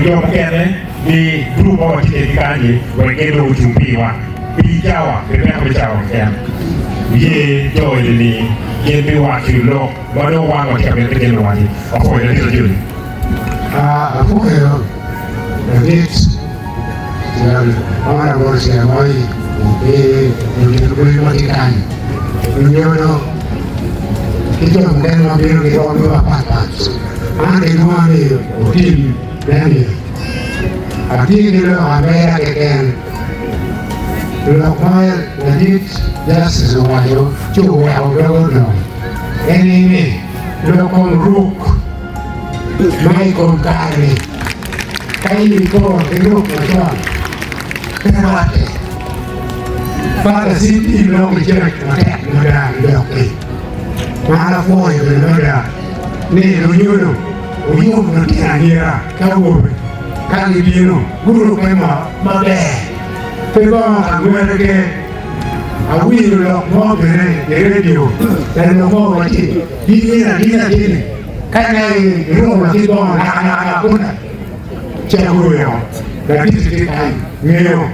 jo mukene ni gurup ma watye kwedgi kany-nyi wek gin dong gucung piwa pi cawa, pi peko me cawa keken. Wuye jo eni-ni gin biwaco lok ma dong wan watye ka mito ni gin owaci. Wapwoyo ladit Ajoli. Apwoyo ladit Honourable Chair Moi ki ludito ducu ma tye kany, lunyodo ki jo mukene ma bino ki rwom mapatpat. Man kilwonga ni Otim Daniel. Atye ki lok ameda keken. Lok ma ladit Justice owaco ci oweko doge odong en aye ni lok kom ruk ma i kom kare-ni ka in iporo ki ruk macon pe rwatte. Father Sid in lok i church matek mada i lok-ki. An apwoyo bene mada ni lunyodo wuyub lutino anyira ki awobe ka gibino gurukke maber pe bongo ka ngwete ke. Awinyo lok mo bene i redio lalok mo owacci in myero adin atini ka ne iruko wa ki bongo nakanaka kuna ci agoyo laditi tye kany ngeyo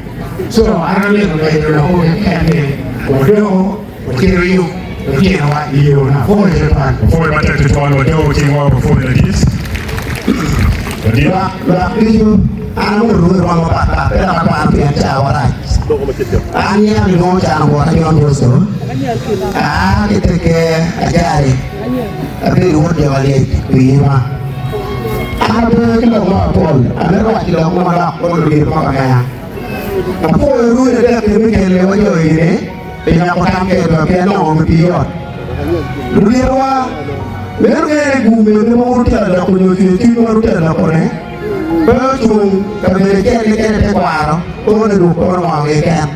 so an amito medo loko keken ni wadoko wacito yub lutinowa i yo na pwoyo tutwal. Wapwoyo matek tutwal wadoko cingwa wapwoyo ladit. Ladit. Lwak ducu an amoto dong i rwom mapat pat pe dok akwano pien cawa rac. An yam gilwongo cano bota John Bosco, aa ki Teker Ajari, abedo wod jo Alyec Wiyima. An ape ki lok mo mapol, amito waco lok mo manok bot ludito mo kamenga. Apwoyo rwodi adek-ki me kelo wa jo eni pi nywako tam kedwa pien nongo wi pii yot. Luditowa, meno ngene ni gum mene ma wun wutye ka loko nyo cwercwiny ma wun wutye ka lokone pe ocung ka bedo acel keken i tekwaro kono ni ruk kono ngo keken.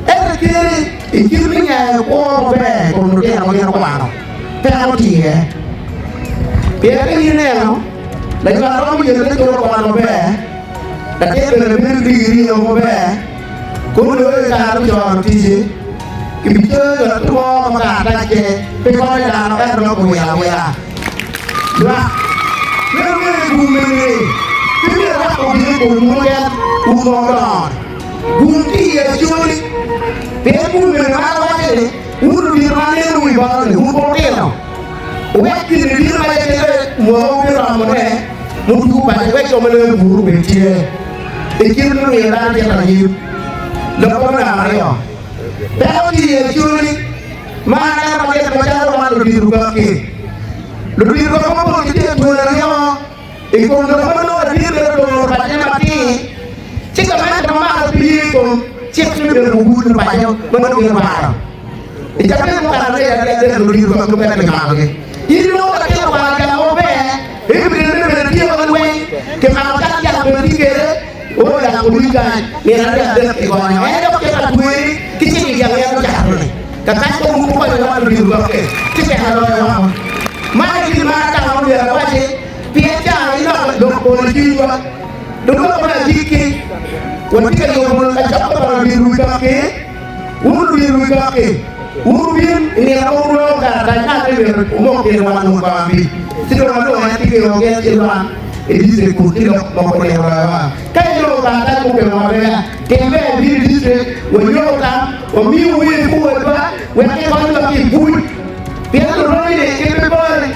Ento keri i kit me nyayo kwo maber i kom lutino ma gin okwano peko tye iye. Pien ka in ineno lacwak romo yelo te curo kwan maber, latin bene bedo ki digiri maber, kono dong i kare me coro ticce, kibicoyo ngat mo ma karatacce pe konyo dano ento nongo kiwilo awila. Lwak meno ngene i gum mene pe myero lwak obin i kom mukene kun nongo odongo-ni. Gum tye i Acholi pien gum mene ma an awaco ni wun ludito ma aneno wi boro-ni wun pe wutino. Wuwek gin bibino ma itite mwaka wubiromo-ne mutugo paco wek jo ma nongo buto obed tye i kit me miyo dano cito anyim. Lok ma me namba aryo, peko tye i Acholi ma aneno malit macalo wan ludito kaki. Ludito kaki mapol gitye ka twero ryemo i kom lok ma nongo ladit mito doro pacone matir ci gamente ma malo pe ye i kom cik me bedo bul lupaco ma nongo gin oparo. I cabit mukato angec adek ludito kaki mukene kimakogi. In inongo latin okwano gang maber, evidence ne bene tye ma lweny, kimako cal yak bene tye kwede, o yak oluc kany, nino aryo adek kigonyo en dok tye ka tweri ki cing i gang en ocato-ni. Kakany kong wun wukonyo wan ludito kaki ci tek aloyo woko. Man aye gin ma atamo myero awaci, pien ca inoko lok polo i cwinywa. Dong lok me agikki, watye ka yubo kacokke pa ludito wi kaki. Wun ludito wi kaki, wun wubin i nino ma wunongo karatac ngat me myero wumok gin wan wun kong abic, ci dong walwongo en ki kelo gin ci lwak i district kun ci lok moko nino loyowa. Ka inongo karatac mukemo maber, tim ber ibin i district wanyoko tam, wamiyo wer pwodwa wek gikonywa ki i buc, pien luroni-ni gin pe bori,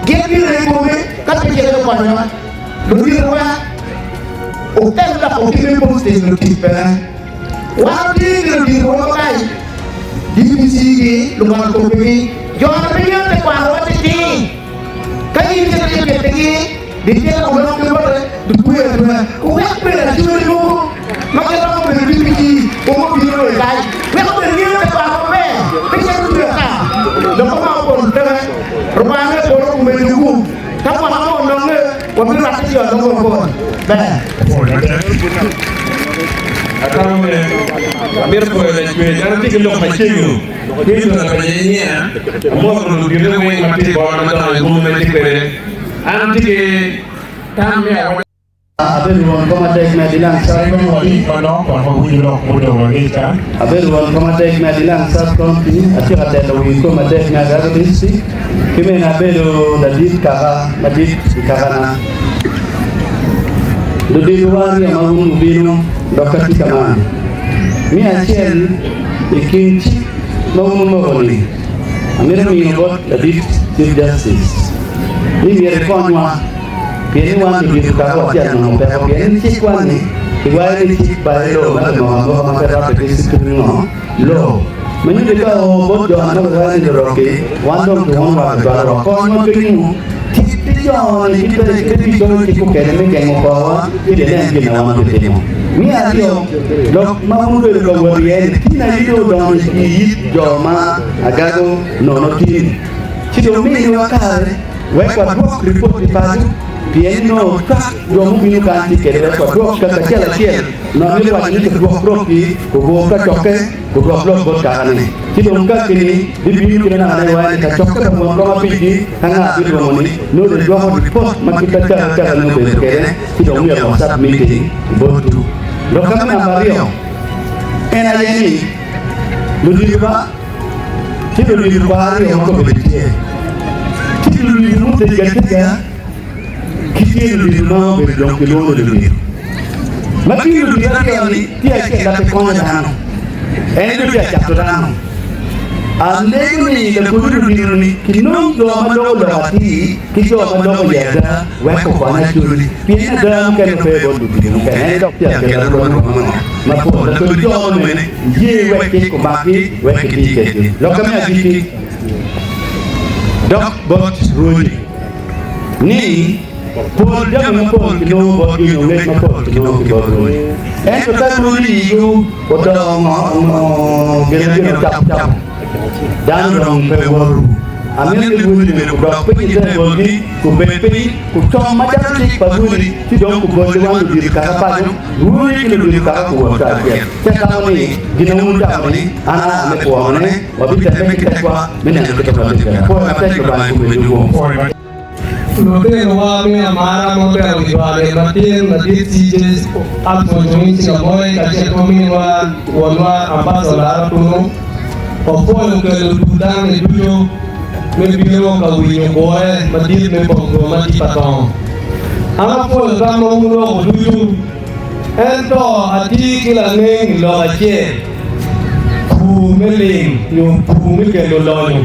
gin bino i komi ka pe cito konyowa. Luditowa, wutem loko kit me posting lutic bene. Wan watye ki ludito mogo kany, DPC gi, lungol kopi gi, jo ma pe ngeyo tekwaro wa titir. Ka in icito ci ipitigi, gicito gulok ki bote, gitweyo atweya. Wek bene lacweri mogo ma giromo bedo DPC kong obino i kany, wek obed ngeyo tekwaro maber, pe cito tweyo ata. Lok ma opol peke, Rubanga me polo omedo gum. Ka mwaka mo ononge, wabirwatte ci ot mogo mapol. Ber. Atamo ni amito pwoyo Lacwec. An atye ki lok macego. Clinton openyo i nyiya, amoto ludite weng ma tye i boro madongo i boma ma itye kwede. An atye ki tam me awaca. Abedo won kom adek me Adilang Sub County. Abedo won kom adek me Adilang Sub County, atye ka telo wi kom adek me Agaro District, ki bene abedo ladit kaka madit i kakana. Luditowa aryo ma wun wubino dok ka tye ka man, me acel i kin cik ma wun wumoko-ni, amito miyo bot ladit Chief Justice ni myero ekonywa pien ni wan ludito kaka watye ka nongo peko pien ni cikwa-ni kiwaco ni cik bayo lobo ma kimoko amoka ma pe rwatte ki supreme ngo law ma nyuto ka oo bot jo ma kiwaco ni lurok-ki wan dong kiwunowa kitwalo wa kony ma pe ngu tit pi jo-ni ki pe pe bicoyo cik mukene me gengo korwa ci inen gin ma wan watye timo. Me aryo, lok ma wun wubedo ka wot iye-ni tin aye dong odonyo i it jo ma agago nono tin. Ci dong miniwa kare wek wadwok ripot i paco, pien ni nongo cwak jo mubino kany tye kwede wek wadwok kaka acel acel. Onongo amito waco ni kidwok rok-ki, gugur kacokke, gudwok lok bot kaka-ni. Ci dong kaki-ni bibino kit ma naka ne iwaco ni kacokke pa won kom abicgi ka nga bilwongo ni nongo dong idwoko ripot ma kit ma kaka kaka-ni obedo kwede ci dong myero wa submitting botwu. Lok ka me namba aryo en aye ni luditowa tye ludito kwa aryo ma kobedo tye. Tye ludito mutegi atega ki tye ludito ma obedo dong kilwongo ni ludito. Ma kin ludito aryo-ni tye acel ma pe konyo dano, en dong tye ka cato dano. Alego ni lakodi ludito-ni kinong jo ma loko lok atir ki jo ma loko i ada wek okony Acholi, pien ada mukene pe bot ludito mukene, en dok tye akela arumaruma mo mapol. Lakodi jo-nu bene ye wek cik omakgi wek kiti kwedgi. Lokka me agikki dok bot Rwodi ni, Pol jami mapol kinongo botgi nyo ngec mapol kinongo ki bot rwodi. Ento ka rwodi igi odongo gin gin ocako camo, dano dong pe woro. Amito ni rwodi bene gudok piny i te botgi, gubed piny, gucom macalo cik pa rwodi, ci dong gugol i wang ludito kaka paco, rwodi ki ludito kaka guwot kacel. Ci atamo ni, gin ma wun wutamo ni an aa me kwonone, wabitemme ki tekwa me neno kit ma watye kwede. Apwoyo matek Lubanga i kom eduwu. Lutinowa me amara ma otero wi bar nino matin madit CJ Alphonse Owiny Cigamoy kacel ki ominwa wonwa Ambassador Lara Tunu wapwoyo kelo dul dano-ni ducu me bino ka winyo gure madit me bongo ma tye pa tongo. An apwoyo tam ma wuloko ducu ento atye ki laneng i lok acel, pur me lim nyo pur me kelo lonyo.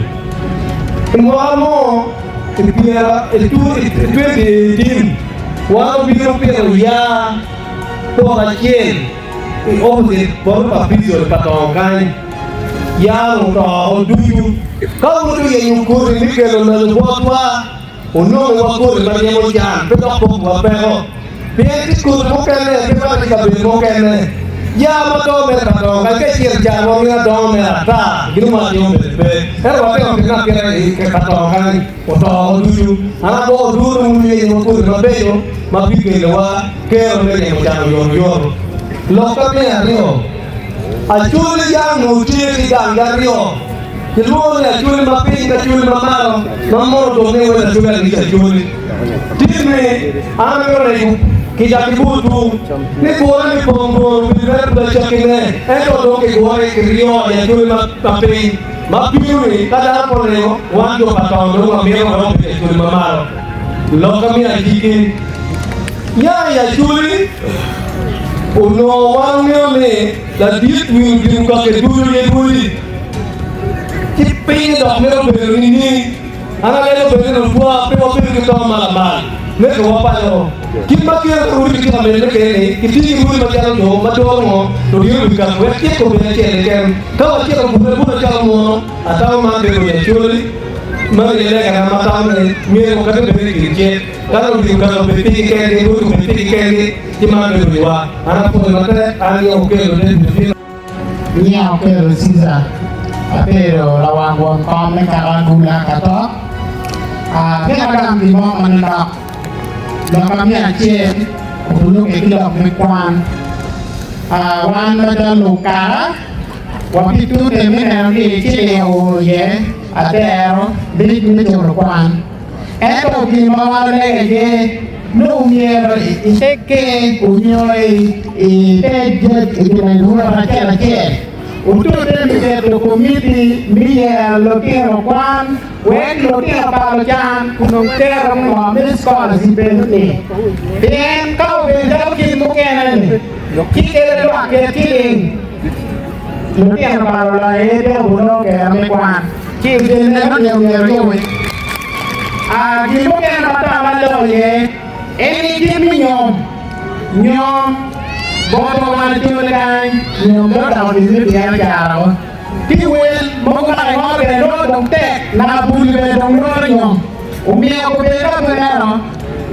I mwaka mo i pyera i 2018, wan obino pito yaa poko acel i opposite poto pa Bishop pa tongo kany. Yaa oto oko ducu. Ka wuto yenyo kodi me kelo lonyo botwa, onongo wa kodi ma ryemo can pe dok pokowa peko. Pien tye kodi mukene pe bene i kabedo mukene. Ya ma dongo mere pa dongo kany ka icito i cal mo gin adongo mere ata gin mo atimo bene pe. Ento watimo kit me aketa i ka tongo kany oto woko ducu. An agwoko duru ni wun wuyenyo wa kodi mabeco ma bikelowa kero me ryemo can oyotoyot. Lokka me aryo, Acholi yang nongo tye ki gangi aryo. Kilwongo ni Acholi ma piny ki Acholi ma malo ma mono dong ni welo Acholi alica Acholi. Tim-mi, an amito lego kica ki botwu ni gure me pong goro obedo mere pud acakkine, ento dong kigure kiryo i Acholi ma piny ma bino-ni. Ka dano pe olego, wan jo pa to dong wamito wek obed i Acholi ma malo. Lokka me agikki, Nya i Acholi onongo wan wangeyo ni ladit wi odino kake ducu aye rwodi, ci pinye dok mito bedo nining? An alego bene ni lutwa pe wabedo ki to ma lamal me kewa paco. Kit ma kero ki rwodi gitye ka medone kwede ni, kiti ki rwodi macalo jo ma doro ngo ludito wi kaka wek cik obed acel keken. Ka wacito bute bute calo munu, atamo man bedo i Acholi. Meno aye legana ma atamo ni myero wakati bene i kin cik. Ka ludito kaka obed pigi kengi, rwodi obed pigi kengi, ci man bedo iwa. An apwoyo matek, an aye okelo David Otieno. Nyinga Okello Caesar, abedo lawang won kom me kaka Agula Katok. Myero agam gin mo manonok, lok ma miyo acel olubbe ki lok me kwan. Wan macalo lukaka wabitute me neno ni ciling oo iye atero me culo kwan. Ento gin ma wan walego iye nongo myero itekke onyo ite lworo acel acel. Wutute me keto komiti me yero lutino kwan wek lutino pa lucan onong kero me ngo me scholarship eno ni. Pien ka obedo calo. Ci kele lwak ket ciling lutino pa lulonyo aye tiko bunongo kero me kwan ci gin meno myero myero yubi. Ah, gin mukene ma tam aloko iye en ni kit me nyom, nyom botwa wan acoli kany nyom dong odoko tic me biacara wa. Ki wel mogo ma kingolo bene nongo dong tek naka buli bene dong loro nyom. Omiyo kobed ka kumeno,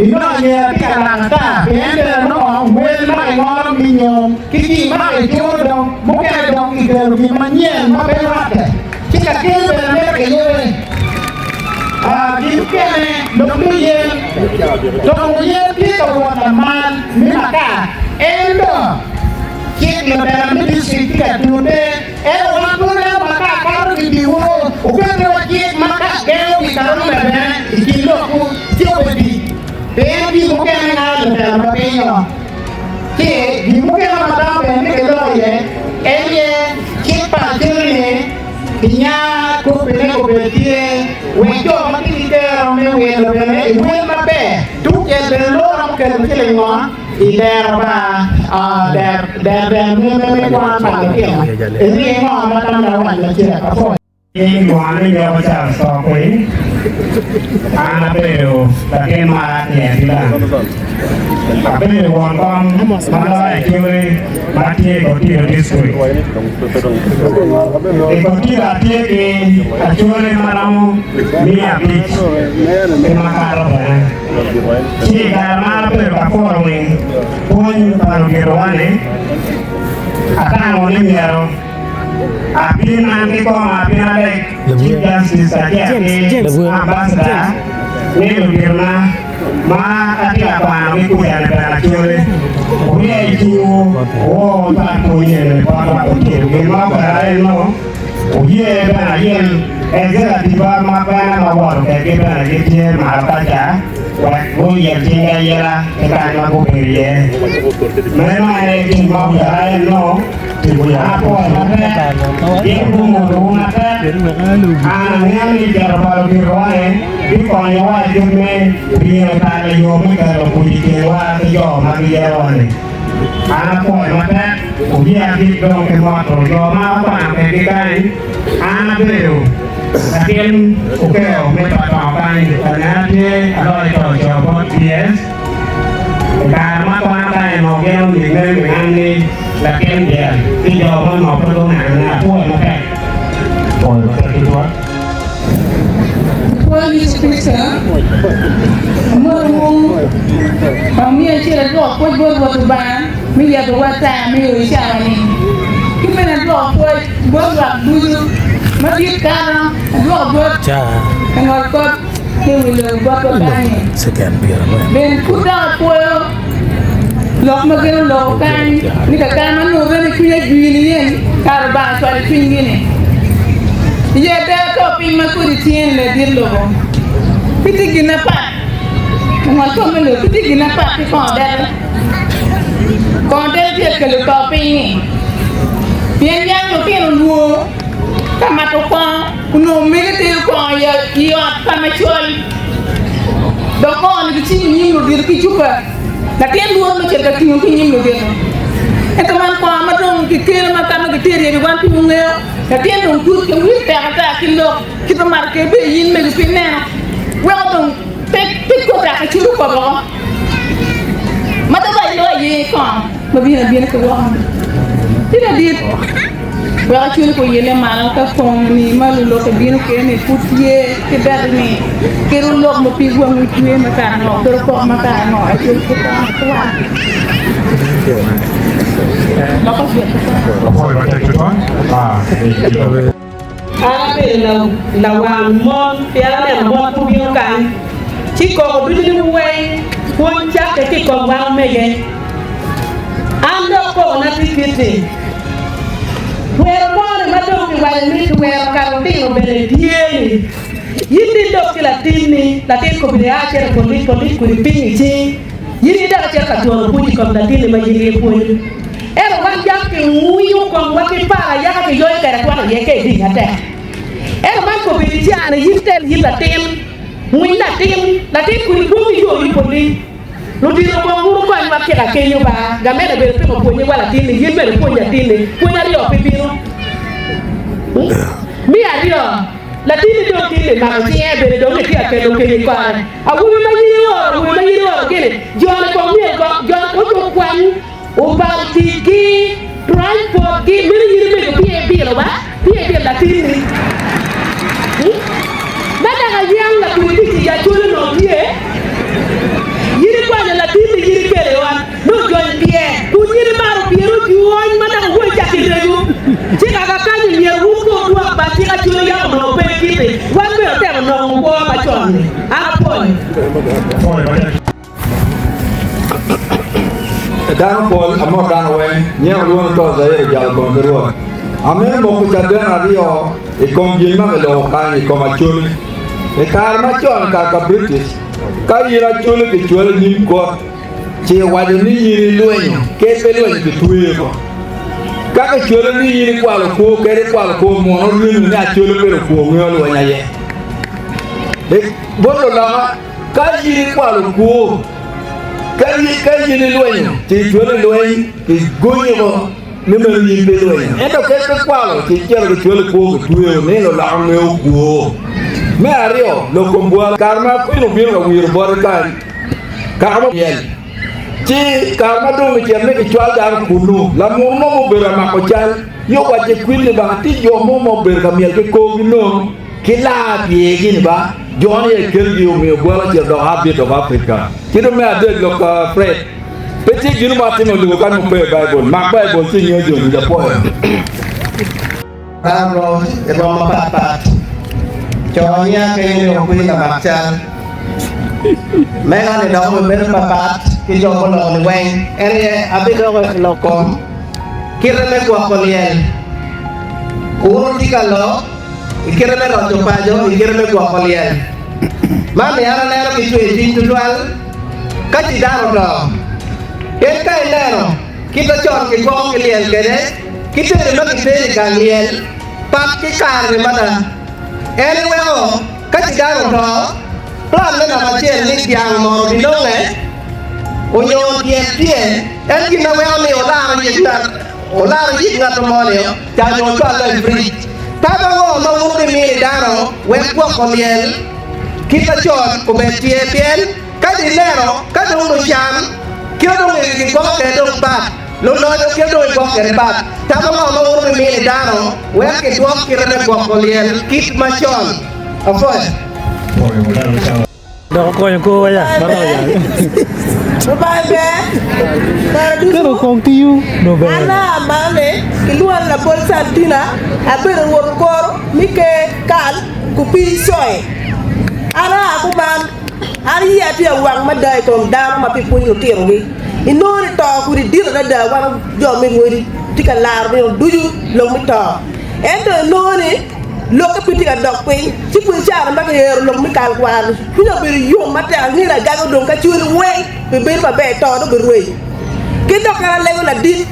inongo anyira tye ka lak ata pien bene nongo wel ma kingolo me nyom ki gin ma kiculo dong mukene dong kikelo gin manyen ma pe rwatte ci kakelo bene mito kiyube. Gin mukene lok me yen, tongo yen tye ka wot lamal me makar ento Cik lutela me distrik tye ka tute, ento wan pud waneno ma ka akato ki dyewor oketne wa cik ma ka gengo wi karuma bene i kin lokwu ci obe tic. Pien gin mukene nga lutela ma pinyo. Ci gin mukene ma dano bene mito ilok iye en aye cik pa acoli ni kinya kopine obed tye wek jo ma tye ki kero me wilo bene i wel maber tukcel bene loro romo kelo ciling ngo. I dero pa der der me me kwan pa lutino eni ngo ma tam lawac macek apwoyo. Ilwonga ni Nyoko Charles Tokwi, an abedo latin ma aa ki i Atilang. Abedo won kom ma loyo Acholi ma tye i Kotido District. I Kotido atye ki Acholi ma romo 500 ki makato bene. Ci i kare ma an abedo ka kuro winy pwony pa luditowa-ni, atamo ni myero abin an kikoma abin aleg Chief Justice kacel ki Ambassador ni luditona ma atye ka kwanogi kuca-ni bene acoli wuryeny cingwu wuor wucwal pwony eni botwa otyeno gin ma oketo aye nongo wuye bene ayel Executive ma bene ma woto kwedgi bene gitye malo kaca wek guyel cinggi ayela ki kany ma gubedo iye. Meno aye tic ma oketa aye nongo an apwoyo matek, gin gumotowu matek. An angeyo ni cito pa luditowa-ni bikonyowa i kit me bino talo yo me keto kuc i kinwa ki jo ma giyerowa-ni. An apwoyo matek, wuye agik dong ki moto jo ma akwano kwedgi kany. An abedo latin okeo me Totongo kany, kanena tye aloyo to co bot PS. I kare ma akwano kany onongo gin omimme wi an ni latin dyel ci jo ma onongo pe guneno ni apwoyo matek. Apwoyo matek tutwal. Pwony Yecu Kricito, Amotowu, amiyo acel adwoko pwoc bot Rwot Lubanga me yabo wa ata me o i cawa-ni, ki bene adwoko pwoc bot lwak ducu madit kato, adwoko bot langolkop me wi lobo botwa kany-nyi. Bene pud dok apwoyo lok ma gin oloko kany ni kakare ma nongo bene cwinya jwir niye ni kare Lubanga cwalo i cwinygi-ni. I ada to piny ma kodi tye-ni ladit lobo pe tye gin apat, langol kop me lobo pe tye gin apat ki kongo dero. Kongo dero tye ka kelo to piny-nyi pien yam lutino lwor ka mato kongo onongo mege tero kongo i ot ka macol. Dok kongo ni kicimo i nyim ludito ki cupa. Latin lworo me cito ka tingo ki i nyim ludito. Ento man kongo ma dong kikelo ma ka ma kitero iye wan pe wangeyo. Latin dong tut ki wiye tek ata ki lok kit ma mato kwede bedo in mego pe ineno weko dong pe pe kota ka cwero kop woko. Ma dong rac loyo aye kongo ma bino abina ki woko ni. Ci ladit wek acwali ko yelle malo ka kongo ni ma lulokke bino kwede ni pud tye ki beti ni kit olok ma pig wangi tye ma kare ngo kit okok ma kare ngo acwali ki kongo ki wang loko cwet ki kongo. Apwoyo matek tutwal. Ah, An abedo lawang mon pien aneno mot mubino kany, ci koko ducu ni weng pwony cakke ki i kom wan omege. An dok kokona tye kit-ti, twero moni ma dong kiwaco ni twero ka lutino bene tye-ni, in di lok ki latinni, latin kobedi a cito i polic, polic kudi piny i cingi, in idok icito ka twono pwony i kom latinni ma in aye ipwonyo. Ento wan yam kingwiyo komwa ki pala yaka kiyoyo kwede twon iye ka iding atek. Ento man kobedo icane in tel it latin, ngwiny latin, latin kodi dwong i yo i polic. Ludito kong wun wukonywa kika kenyo ba, gamente bene piko pwonye wa latinni, yin bene ipwony latinni, pwony aryo pe bino. Me aryo, latinni dong tinni mako cinge bene dong itye ka kelo keny i kore. Awobi ma in ioro, awobi ma in ioro gini, joni kong myero kong, joni kong cuk kwany obal ticgi, transport gi, meno in imego piye ibilo ba, piye ibilo latinni. Ma dok ayang lakudi tic i Acholi onongo tye, in ikwanyo latinni in ikelo i ot, nongo ojony pye, kun in imaro pyere ojony ma dok owoi cak irego. Ci kaka kany omyero wun ko wudwok ba cik Acholi yam onongo pe kiti, wan bene otemo nongo kwo macon-ni. An apwoyo. Dano pol, amot dano weng, nyeko lwon oto Zaire ojalo kome ki Rwot. Amito moko caden aryo i kom gin ma kiloko kany i kom Acholi. I kare macon kare pa British, ka in Acholi kicwali i nyim kot ci iwaco ni in ilwenyo, kadi pe lwenyo kitweyo ko. Ka kicwali ni in ikwalo kwo kadi ikwalo kwo muno rwenyo ni Acholi obedo kwo ngeyo lweny aye. Bot luloka, Ka in ikwalo kwo, ka in ilwenyo, ci icwalo i lweny, kigonyi woko ni meno in pe ilwenyo. Ento ka pe ikwalo, ci icito kicwalo i kwo, kitweyo ni luloko ngeyo kwo. Me aryo, lok kom bwolo. Kare ma Akwino obino ka wiro bote kany, kaka mo myel, ci kare ma dong kicito ni kicwal dano kunnu, lamunu mo mubedo amako cal, yo owacce kwil ni ba, tye jo mo ma obedo ka myel ki korgi nono, Ki laa pyergi ni ba, jo ni aye kelgi omiyo bwolo ocito doko Heartbeat of Africa. Ki dong me adek lok pa Fred, pe tye gino mo atimo lubo kany ma pe i Baibul. Mak Baibul ci ingeyo joni lapwoyo. Dano i rwom mapatpat co nia kenyo ni okwiny lamak cal. Mega ni dok obedo papat ki jo muloko ni weng. En aye abidoko i lok kom kite me gwoko lyel. Wun wutye ka lok i kite me roco paco, i kite me gwoko lyel. Man ni an aneno ki cwer cwiny tutwal ka ci dano oto. Pien ka ineno kit ma con kigwoko ki lyel kwede ki tedo ma kitero i gang lyel pat ki kare-ni mada. En iweko ka ci dano oto, plan me namba acel ni dyang mono binonge onyo dyel tye en gin ma weko ni olaro yik ngat olaro yik ngat moni ca nyo ocwalo i fridge. Tam ango ma wun wubimiyo i dano wek gwoko lyel kit macon obed tye? Pien ka ineno ka dong lucan kite dong gigwoko kwede dong pat, lulonyo kite dong gigwoko kwede pat. Tam ango ma wun wubimiyo i dano wek gidwok kite me gwoko lyel kit macon? Apwoyo. Dok okonyo korwa ya, marac ya. Lubanga ber kare ducu. Keno kong tiyo no ber. An aa malo ni kilwonga Labol Santina, abedo rwot okoro mi ker kal kupiny coy. An aa kuman, an iya tye awang mada i kom dano ma pi pwonyo lutinogi. Inongo ni to kudi dit adada wan jo me rwodi tye ka laro nino ducu lok me to. Ento inongo ni Lokke pud tye ka dok piny, ci pud icaro ma kiyero lok me kal kwar-ri. Cwinya obedo yom matek, angeyo ni agaga odong ka cweri weng bibedo maber, to dong birweny. Ki dok an alego ladit,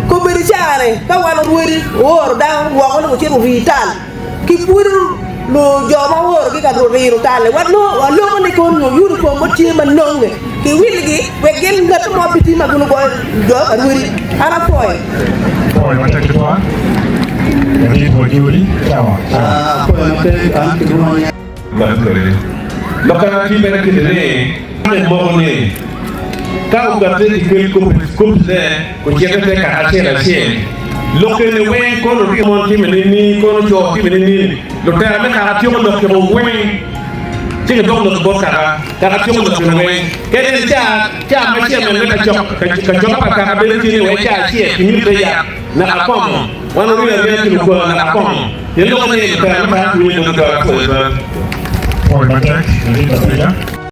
kobedo icaro-ni ka wan orwedi ooro dano woko ni gucit orir tal, ki pwod jo ma oorogi ka riro tal-li, waloko ni kono nyo unifom mo tye ma nonge ki wilgi wek gin ngat mo pe tye ma gin ogoyo jo ka rwedi. An apwoyo. Pwoyo matek tutwal. Ladit wa Judy, cawa, cawa. Apwoyo matek an kilwonga. Lok ana tye mere kiti ni, man moko ni ka okate ki kel kopine ocite te kaka acel acel, lokke ni weng kono lutino mon time ni ni kono co time ni ni lutela me kaka tyeko lok kiko weng ci gidok lok bot kaka kaka tyeko lok kino weng kadi ni ca ca ma cel me kacok kacoka pa kaka bedo tye ni weng ca acel kimito te yat naka komo wan oryo ariya ki lukwa naka komo pien lok ni lutela me kaka winyo dong twero apwoyo twero. Pwoyo matek, ladit Lapija.